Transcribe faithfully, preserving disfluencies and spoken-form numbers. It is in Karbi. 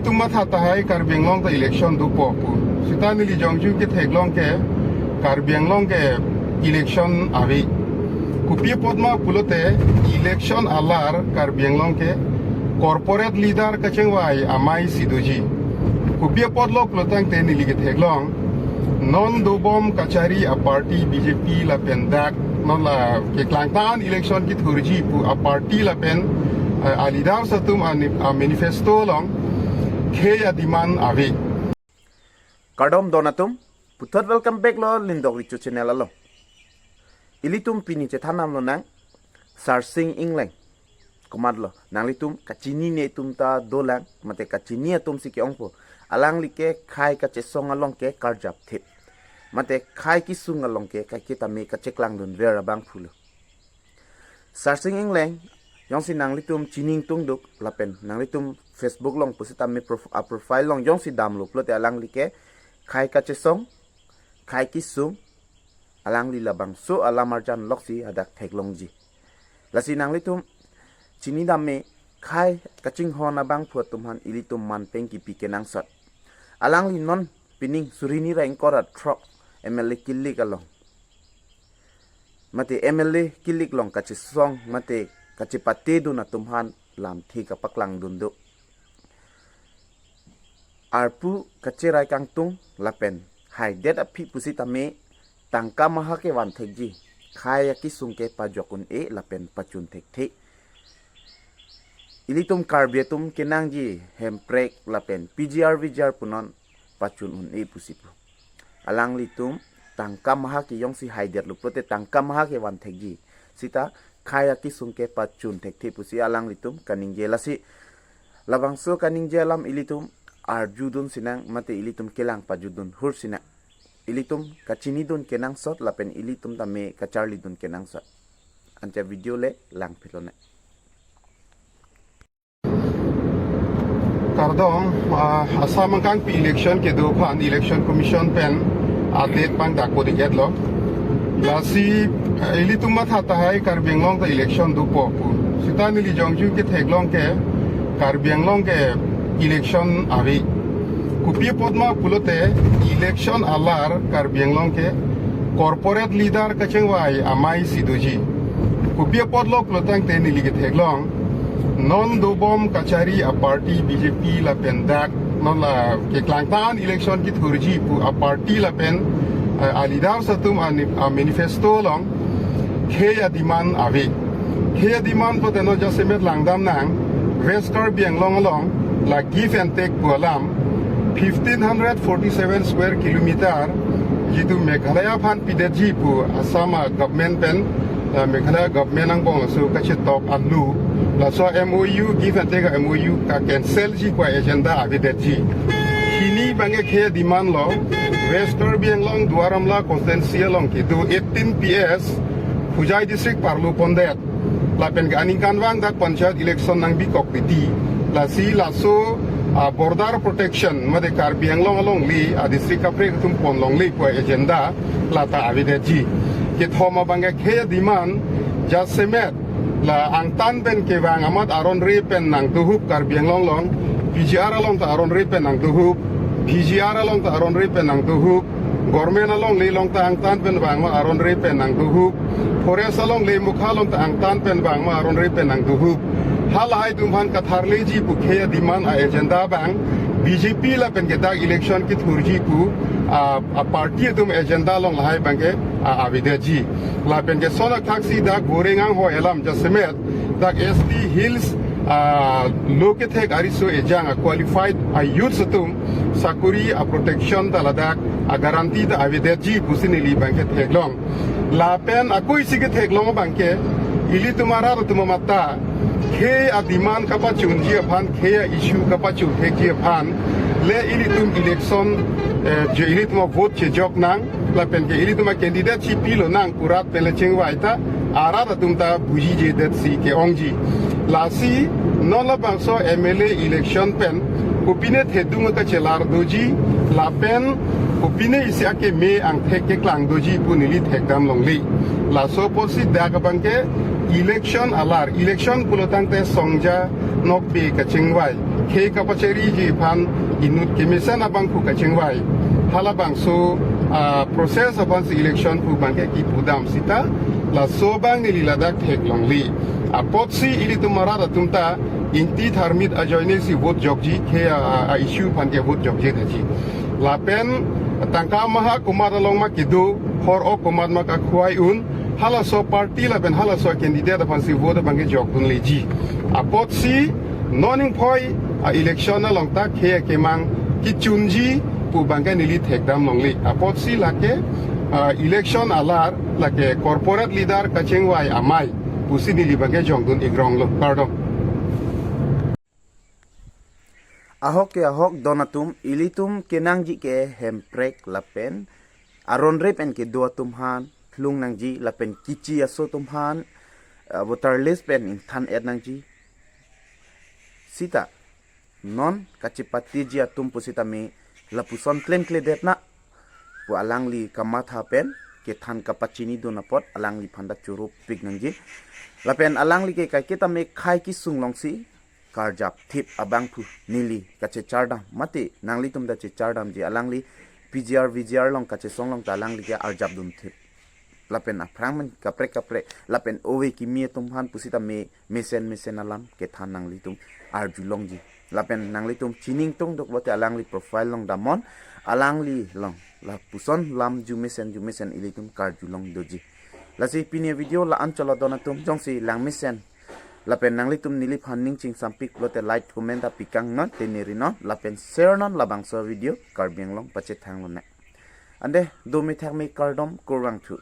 Tum matha tahai Karbi Anglong ta election dopo pu. Sita neli jongju ketheklong ke Karbi Anglong ke election ave. Kopi apot ma pulote election alar Karbi Anglong ke corporate leader kachingvai amei si doji. Kopi apotlo pulotangte neli ketheklong, non dobom kachari a party B J P lapen dak non la keklangtan election kithurji pu a party lapen, eh, a leaders atum a ni-, a manifesto along khei a demand ave. Kardom don atum, puthot welcome back lo Lindok Richo channel along. Ilitum pini chethan damlonang Sarsing Engleng. Komatlo, nanglitum kachinine atum ta dolang, mate kachini atum si ke-ongpo. Alangli ke khei kachesong along ke karjap thip. Mate khei kesung along ke kaiketa me kacheklang dunver abangphu lo. Sarsing Engleng, jongsi nanglitum chini ingtungduk, lapen nanglitum Facebook along pusitame prof-, a profile along jongsi damlo pulote alangli ke khei kachesong, khei kesung, alangli labangso alam arjan loksi hadak theklongji. Lasi nanglitum chini dam me, khei kachinghon abangphu atum aphan ilitum manpeng kipi kenangsot. Alangli non pining suri hini ra ingkoi ra throk M L A kilik along, mate M L A kilik along kachesong mate kachepate dun atum aphan lamthe kapaklang dun do. Arpu kacherai kangtung lapen haidet aphi pusitame tangka maha kevan thekji, khei akesung ke pajok un-e lapen pachun thekthe. Ilitum Karbi atum kenangji hemprek lapen P G R V G R punon pachun un-e pusi pu. Alanglitum tangka maha ke jongsi haidetlo pulote tangka maha kevan thekji. Sita khei akesung ke pachun thekthe pusi alanglitum kaningje. Lasi labangso kaningje alam ilitum arjudun sinang mate ilitum kelang pajudun hur sinang. Ilitum kachinidun kenangsot lapen ilitum tame kacharlidun kenangsot. Anchot video le langphelonang. Kardom, ah, Assam angkangpi election kedo aphan Election Commission pen update abang dak kodik etlo. Lasi, ah, ilitum matha tahai Karbi Anglong ta election dopo pu. Sita neli jongju ketheklong ke Karbi Anglong ke election ave. Kopi apot ma pulote election alar Karbi Anglong ke corporate leader kachingvai amei si doji. Kopi apotlo pulotangte neli ketheklong, non dobom kachari a party B J P lapen dak non la keklangtan election kithurji pu a party lapen, eh, a leaders atum a ni-, a manifesto along khei a demand ave. Khei a demand pulote non jasemet langdamnang, West Karbi Anglong along la give and take pu alam, fifteen hundred forty-seven square kilometer jitu Meghalaya aphan pidetji pu Assam a government pen, eh, Meghalaya government angbong laso kachetok anlu, laso M O U, give and take M O U ka cancel ji pu agenda avedetji. Hini abangke khei a demand lo, West Karbi Anglong Duar Amla constituency along kedo eighteen P S Hojai district parlu pondet. Lapen ke aningkanvang dak panchayat election nangbikok titi. Lasi laso, ah, border protection mate Karbi Anglong alongle, ah, district kaprek atum ponlongle pu agenda lata avedetji. Kethom abangke khei a demand jasemet la angtan pen kevang amat aron re pen nangdohup Karbi Anglong along, P G R along ta aron re pen nangdohup, P G R along ta aron re pen nangdohup, government alongle along ta angtan pen vang ma aron re pen nangdohup, forest alongle mukha along ta angtan pen vang ma aron re pen nangdohup. Halahai atum aphan katharleji pu khei a demand a agenda abang B J P lapen ke dak election kithurji pu, ah, a party atum agenda along lahai abangke, ah, avedetji. Lapen ke son athaksi dak goreng anghoi alam jasemet dak S T Hills, ah, lo kethek ariso ejang a qualified a youths atum sakori a protection ta ladak a guarantee ta avedetji pusi neli abangke theklong. Lapen akoi si ketheklong abangke ilitum arat atum amat ta khei a demand kapachunji aphan, khei a issue kapachun thekji aphan le ilitum election, eh, je ilitum a vote chejok nang, lapen ke ilitum a candidate si pilonang pu rat pen le chingvai ta arat atum ta bujijedetsi ke-ongji. Lasi non labangso M L A election pen kopine thedung kachelar doji, lapen kopine isi akeme angthek keklang doji pu neli thekdam longle. Laso apotsi dak abangke election alar, election pulotangte Songja Nokbe kachingvai, Khei kapacheriji aphan inut kemesen abangphu kachingvai. Halabangso, ah, process aphansi election pu abangke kipudam sita. Laso abang neli ladak theklongle. Apotsi ilitum arat atum ta Ingti Dharmit ajoinesi vote jokji, khei a, a, a issue aphan ke vote jokje daji. Lapen tangka maha komat along ma kedo, hor-ok komat ma kakhwai un, halaso party lapen halaso candidate aphansi vote abangke jokdunleji. Apotsi non ingphoi a election along ta khei akemang kechunji pu abangke neli thekdamlongle. Apotsi lake, ah, election alar lake corporate leader kachingvai amei pusi neli abangke jongdun-ikronglo. Kardom. Ahok ke ahok don atum, ilitum kenangji ke Hemprek lapen aron rep en kedo atum aphan lung nangji lapen kichi aso atum aphan, eh, voter list pen ingthan-et nangji. Sita non kachepatiji atum pusitame lapuson klemkledet na pu alangli kamatha pen kethan kapachinidun apot alangliphan ta chorupik nangji. Lapen alangli ke kaiketame khei kesung alongsi karjap thip abangphu neli kachechardam mate nanglitum ta chechardamji, alangli P G R V G R along kachesong along ta alangli ke arjapdun thip. Lapen aphrang men kaprek kaprek lapen ove kimi atum aphan pusitame mesen mesen alam kethan nanglitum arjulongji. Lapen nanglitum chiningtungduk pulote alangli profile along damnon, alangli along lapuson lam jumesen jumesen ilitum karjulong doji. Lasi pini avideo la-an cholo don atum, jongsi langmesen lapen nanglitum neliphan ning chingsampik pulote like comment ta pikangnon, tenerinon lapen sharenon labangso avideo. Karbi Anglong pachethang lonang. Ante dome thakme, kardom, kurvangthu.